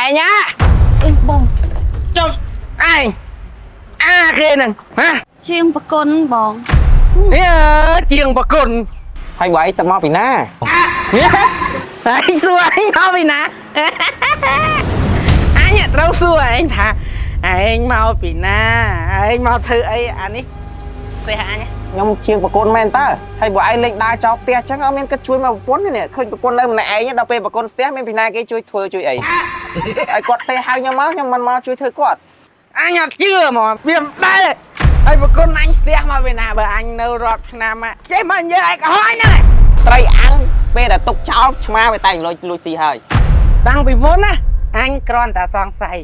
ឯងណា អីបង ចុំឯងអាគេហ្នឹងហ៎ ជាងប្រគុណបង នេះជាងប្រគុណ ហើយបើឯងទៅមកពីណា ហើយសួរឯងមកពីណាអញត្រូវសួរឯងថាឯងមកពីណាឯងមកធ្វើអីអានេះផ្ទះអញ ខ្ញុំជាងប្រគុណមែនតើហើយបើឯងលេងដើរចោលផ្ទះអញ្ចឹងអត់មានគិតជួយមកប្រពន្ធទេនេះឃើញប្រពន្ធនៅម្នាក់ឯងដល់ពេលប្រគុណស្ទះមានពីណាគេជួយធ្វើជួយអីហើយគាត់ទេហៅខ្ញុំមកខ្ញុំមិនមកជួយធ្វើគាត់ អញអត់ជឿហ្មងវាមិនដែលហើយប្រគុណអញស្ទះមកពីណាបើអញនៅរាប់ឆ្នាំចេះមកនិយាយឯងកុហកអញហ្នឹង ត្រីអាំងពេលដែលទុកចោលឆ្មាវាតែងលួចលួចស៊ីហើយ តាំងពីមុនណាអញគ្រាន់តែសង្ស័យ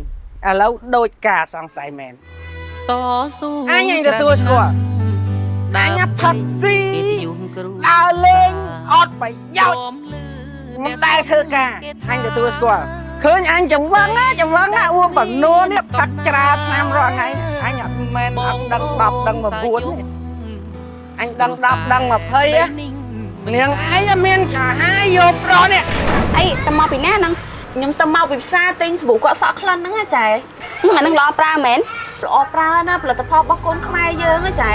ឥឡូវដូចការសង្ស័យមែន តស៊ូ អញឯងទទួលស្គាល់អញផឹកស៊ីដើរលេងអត់ប្រយោជន៍មិនដែលធ្វើការអញទទួលស្គាល់ឃើញអញចង្វឹងណាចង្វឹងណាអួបនួននេះផឹកច្រាឆ្នាំរាល់ថ្ងៃអញអត់មែនអត់ដឹង10ដឹង9ទេអញដឹង10ដឹង20ណានាងឯងមានចាហាយយកប្រុសនេះ អីទៅមកពីណាហ្នឹង ខ្ញុំទៅមកពីផ្សារទិញសាប៊ូកក់សក់ក្លិនហ្នឹងណាចែ អាហ្នឹងល្អប្រើមែន ល្អប្រើណាផលិតផលរបស់កូនខ្មែរយើងណាចែ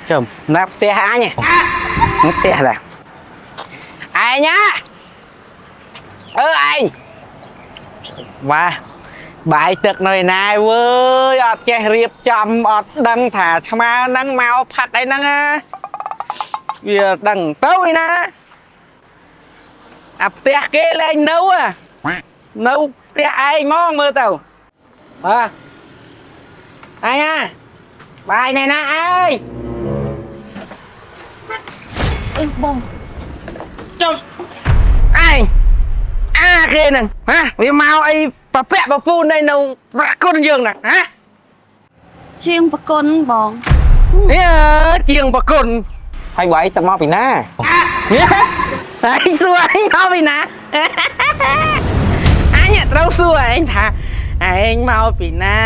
ចំណាប់ផ្ទះអញផ្ទះដែរឯងណាអឺឯងវ៉ាបាយទឹកនៅឯណាវើយអត់ចេះរៀបចំអត់ដឹងថាឆ្មាហ្នឹងមកផឹកអីហ្នឹងណាវាដឹងទៅឯណាអាផ្ទះគេលែងនៅនៅផ្ទះឯងហ្មងមើលទៅបាទឯងណាបាយណែណាអើយ អីបង ចុំឯងអាគេហ្នឹងហ៎វាមកអីប្រពាក់ប្រពូននៅនៅប្រគុណយើងហ្នឹងហ៎ ជាងប្រគុណបង នេះជាងប្រគុណ ហើយបើឯងទៅមកពីណា ហើយសួរឯងមកពីណាអញត្រូវសួរឯងថាឯងមកពីណា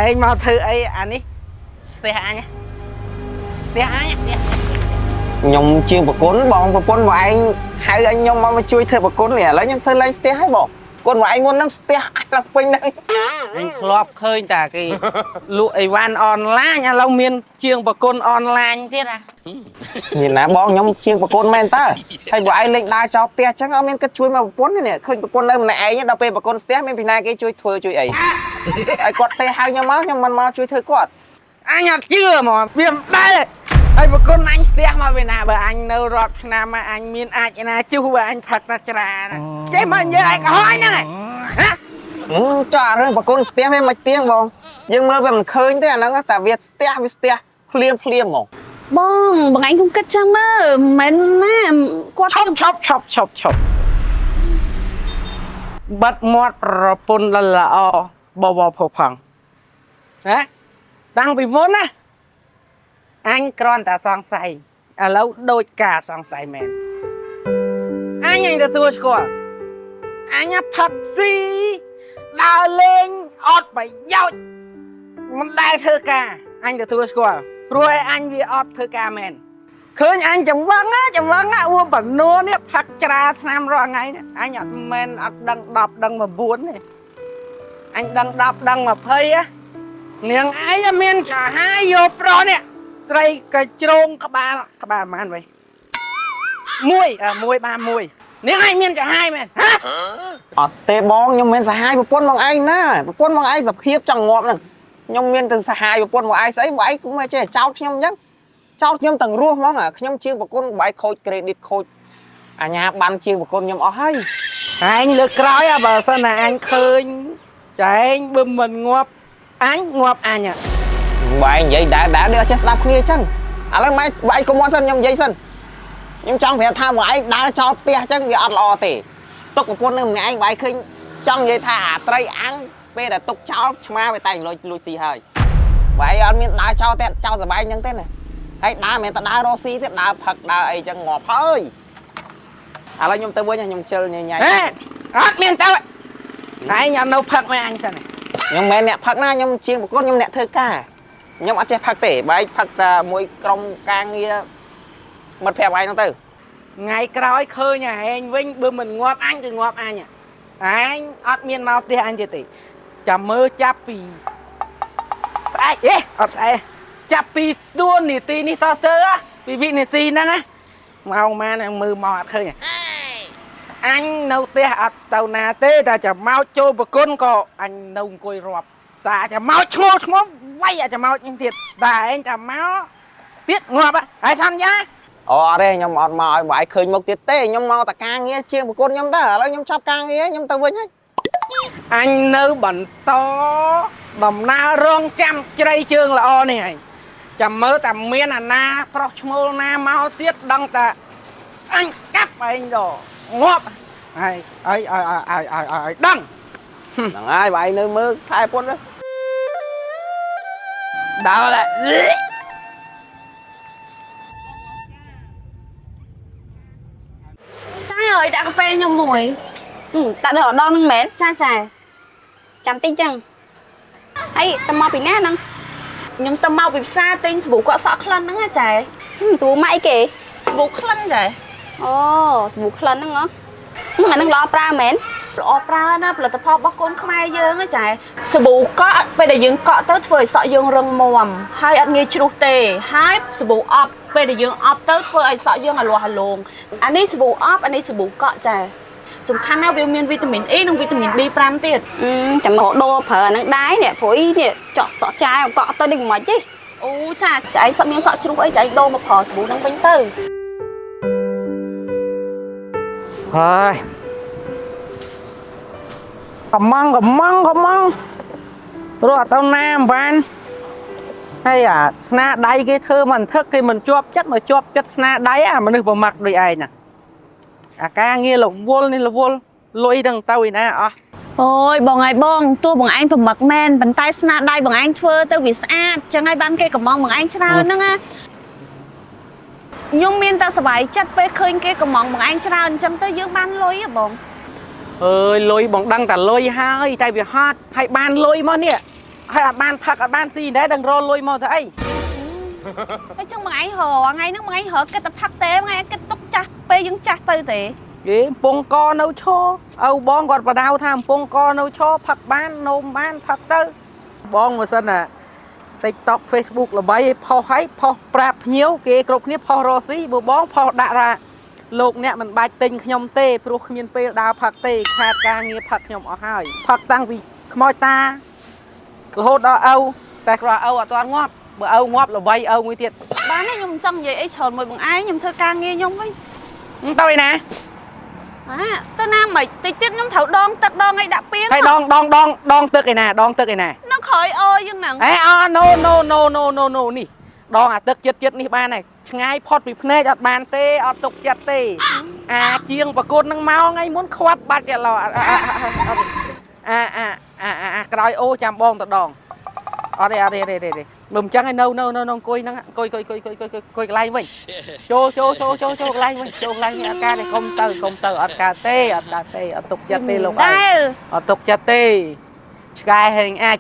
ឯងមកធ្វើអីអានេះផ្ទះអញផ្ទះអញផ្ទះ ខ្ញុំជាងប្រគុណបងប្រពន្ធបើឯងហៅឲ្យខ្ញុំមកជួយធ្វើប្រគុណនេះឥឡូវខ្ញុំធ្វើលែងស្ទះហើយបងគុណបើឯងមុនហ្នឹងស្ទះអញឡើងពេញហ្នឹង អញធ្លាប់ឃើញតាគេលក់អីវ៉ាន់អនឡាញឥឡូវមានជាងប្រគុណអនឡាញទៀតអា មានណាបងខ្ញុំជាងប្រគុណមែនតើហើយបើឯងលេងដើរចោលផ្ទះអញ្ចឹងអត់មានគិតជួយមកប្រពន្ធទេនេះឃើញប្រពន្ធនៅម្នាក់ឯងដល់ពេលប្រគុណស្ទះមានពីណាគេជួយធ្វើជួយអីហើយគាត់ទេហៅខ្ញុំមកខ្ញុំមិនមកជួយធ្វើគាត់ អញអត់ជឿហ្មងវាមិនដែលហើយប្រគុណអញស្ទះមកពីណាបើអញនៅរាប់ឆ្នាំអញមានអាចណាជុះបើអញផឹកតែច្រាណាចេះមកនិយាយឯងកុហកអញហ្នឹងហ៎ ចុះអារឿងប្រគុណស្ទះវាមិនទៀងបងយើងមើលវាមិនឃើញទេអាហ្នឹងតែវាស្ទះវាស្ទះភ្លាមភ្លាមហ្មង បងបងឯងគុំគិតចឹងមើលមិនមែនណាគាត់ ឈប់ឈប់ឈប់ឈប់ឈប់បាត់មាត់ប្រពន្ធល្អបបផុសផង់ណាតាំងពីមុនណាអញគ្រាន់តែសង្ស័យឥឡូវដូចការសង្ស័យមែនអញឯងទទួលស្គាល់អញផឹកស៊ីដើរលេងអត់ប្រយោជន៍មិនដែលធ្វើការអញទទួលស្គាល់ព្រោះឯអញវាអត់ធ្វើការមែន ឃើញអញចង្វឹងណាចង្វឹងណាអួបនួននេះផឹកច្រាឆ្នាំរាល់ថ្ងៃនេះអញអត់មែនអត់ដឹង10ដឹង9ទេអញដឹង10ដឹង20ណានាងឯងមានចាហាយយកប្រុសនេះត្រីកជ្រងក្បាលក្បាលប៉ុន្មានវិញមួយអើមួយបានមួយនាងឯងមានចាហាយមែនហ៎ អត់ទេបងខ្ញុំមិនសាហាយប្រពន្ធបងឯងណាប្រពន្ធបងឯងសភាពចង់ងាប់ហ្នឹងខ្ញុំមានទៅសាហាយប្រពន្ធបងឯងស្អីបងឯងមិនចេះចោតខ្ញុំអញ្ចឹងចោតខ្ញុំទាំងរស់ហ្មងខ្ញុំជាងប្រគុណបងឯងខូច credit ខូចអាញាបានជាងប្រគុណខ្ញុំអស់ហើយ ឯងលើកក្រោយអាបើសិនណាអញឃើញចែងបើមិនងាប់អញងាប់អញហ៎ បងឯងនិយាយដែរដែរដូចអត់ចេះស្ដាប់គ្នាអញ្ចឹងឥឡូវម៉ែបងឯងកុំមាត់សិនខ្ញុំនិយាយសិនខ្ញុំចង់ប្រាប់ថាបងឯងដើរចោលផ្ទះអញ្ចឹងវាអត់ល្អទេទុកប្រពន្ធនៅម្នាក់ឯងបងឯងឃើញចង់និយាយថាអាត្រីអាំងពេលដែលទុកចោលឆ្មាវាតែងលួចលួចស៊ីហើយបងឯងអត់មានដើរចោលទេចោលសបែងអញ្ចឹងទេណាហើយដើរមិនមែនតែដើររកស៊ីទេដើរផឹកដើរអីអញ្ចឹងងាប់ហើយឥឡូវខ្ញុំទៅវិញខ្ញុំជិលញញ៉ៃ ហេអត់មានទៅឯងអត់នៅផឹកមែនអញសិន ខ្ញុំមិនមែនអ្នកផឹកណាខ្ញុំជាងប្រគុណខ្ញុំអ្នកធ្វើការ ខ្ញុំអត់ចេះផឹកទេបើឯងផឹកតែមួយក្រុមការងារមិត្តភក្តិឯងហ្នឹងទៅ ថ្ងៃក្រោយឃើញអាឯងវិញបើមិនងាប់អញគឺងាប់អញឯងអត់មានមកផ្ទះអញទៀតទេចាំមើលចាប់ពីស្អែកអេអត់ស្អែកចាប់ពីទួនាទីនេះតទៅពីវិនាទីហ្នឹងណាម៉ោងម៉ានមើលមកអត់ឃើញអញនៅផ្ទះអត់ទៅណាទេតែចាំមកចូលប្រគុណក៏អញនៅអង្គុយរាប់តែចាំមកឈ្មោះឈ្មោះវាយអាចមកហ្នឹងទៀតតែឯងចាំមកទៀតងាប់ហើយសន្យា អូអត់ទេខ្ញុំអត់មកឲ្យបើឯងឃើញមុខទៀតទេខ្ញុំមកតែការងារជាងប្រគុណខ្ញុំទៅឥឡូវខ្ញុំចាប់ការងារខ្ញុំទៅវិញហើយ អញនៅបន្តដំណើររងចាំជ្រៃជើងល្អនេះឯងចាំមើលតាមានអាណាប្រុសឈ្មោលណាមកទៀតដឹងតាអញកាប់ឯងដល់ងាប់ហើយឲ្យឲ្យឲ្យឲ្យឲ្យដឹង ហ្នឹងហើយបើឯងនៅមើលថែពុនទៅ ដល់ហើយ ចាអើយដាក់កាហ្វេខ្ញុំមួយ តាដល់ដងហ្នឹងមែន ចាចា ចាំតិចចឹងហើយទៅមកពីណាហ្នឹង ខ្ញុំទៅមកពីផ្សារទិញសាប៊ូកក់សក់ក្លិនហ្នឹងណាចា សាប៊ូម៉ាក់អីគេ សាប៊ូក្លិនចា អូសាប៊ូក្លិនហ្នឹងហ៎អាហ្នឹងល្អប្រើមែន ល្អប្រើណាផលិតផលរបស់កូនខ្មែរយើងណាចាសាប៊ូកក់ពេលដែលយើងកក់ទៅធ្វើឲ្យសក់យើងរឹងមាំហើយអត់ងាយជ្រុះទេហើយសាប៊ូអប់ពេលដែលយើងអប់ទៅធ្វើឲ្យសក់យើងអាលាស់អាលងអានេះសាប៊ូអប់អានេះសាប៊ូកក់ចាសំខាន់ណាស់វាមានវីតាមីន E និងវីតាមីន B5 ទៀត ចាំមកដូរប្រើអាហ្នឹងដែរនេះព្រោះអីនេះចក់សក់ចាយកក់ទៅដូចមិនទេ អូចាចៃសក់មានសក់ជ្រុះអីចៃដូរមកប្រើសាប៊ូហ្នឹងវិញទៅ ហើយកំងកំងកំងរត់ទៅណាមិនបានហើយអាស្នាដៃគេធ្វើមិនថឹកគេមិនជាប់ចិត្តមកជាប់ចិត្តស្នាដៃអាមនុស្សប្រមាក់ដូចឯងណាអាការងាររវល់នេះរវល់លុយដឹងទៅឯណាអស់ អូយបងឯងបងទោះបងឯងប្រមឹកមែនប៉ុន្តែស្នាដៃបងឯងធ្វើទៅវាស្អាតចឹងហើយបានគេកំងបងឯងច្រើនហ្នឹងណាខ្ញុំមានតែសប្បាយចិត្តពេលឃើញគេកំងបងឯងច្រើនអញ្ចឹងទៅយើងបានលុយហ៎បង អើយលុយបងដឹងតែលុយហើយតែវាហត់ហើយបានលុយមកនេះហើយអត់បានផឹកអត់បានស៊ីដែរដឹងរលុយមកទៅអី ហើយចឹងបងឯងរកថ្ងៃហ្នឹងបងឯងរកគិតតែផឹកទេបងឯងគិតទុកចាស់ពេលយើងចាស់ទៅទេ គេកំពងកនៅឈរឪបងគាត់បដៅថាកំពងកនៅឈរផឹកបាននោមបានផឹកទៅបងបើសិនណា TikTok Facebook ល្បីឲ្យផុសឲ្យផុសប្រាប់ភ្ញៀវគេគ្រប់គ្នាផុសរកស៊ីបើបងផុសដាក់ថាលោកអ្នកមិនបាច់ទិញខ្ញុំទេព្រោះគ្មានពេលដើរផឹកទេខាតការងារផឹកខ្ញុំអស់ហើយផឹកតាំងពីខ្មោចតារហូតដល់ឪតែគ្រាន់ឪអត់ទាន់ងាប់បើឪងាប់ល្បីឪមួយទៀត បានទេខ្ញុំមិនចង់និយាយអីច្រើនមួយបងឯងខ្ញុំធ្វើការងារខ្ញុំវិញ ទៅឯណា អាទៅណាមិនតិចទៀតខ្ញុំត្រូវដងទឹកដងអីដាក់ពីង ហើយដងដងដងដងទឹកឯណាដងទឹកឯណា នៅក្រោយអូយើងហ្នឹង អេអ no no no no no no នេះដងអាទឹកចិត្តចិត្តនេះបានហើយឆ្ងាយផុតពីភ្នែកអត់បានទេអត់ទុកចិត្តទេអាជាងប្រកួតនឹងមកថ្ងៃមុនខ្វាប់បាត់ទៀតឡអាអាអាអាក្រោយអូចាំបងទៅដងអត់ទេអត់ទេទេទេមើលអញ្ចឹងឯនៅនៅនៅអង្គុយហ្នឹងអង្គុយអង្គុយអង្គុយអង្គុយអង្គុយកន្លែងវិញចូលចូលចូលចូលចូលកន្លែងវិញចូលកន្លែងនេះអត់ការទេកុំទៅកុំទៅអត់ការទេអត់ការទេអត់ទុកចិត្តទេលោកឯង ដែល អត់ទុកចិត្តទេឆ្កែហេងអាច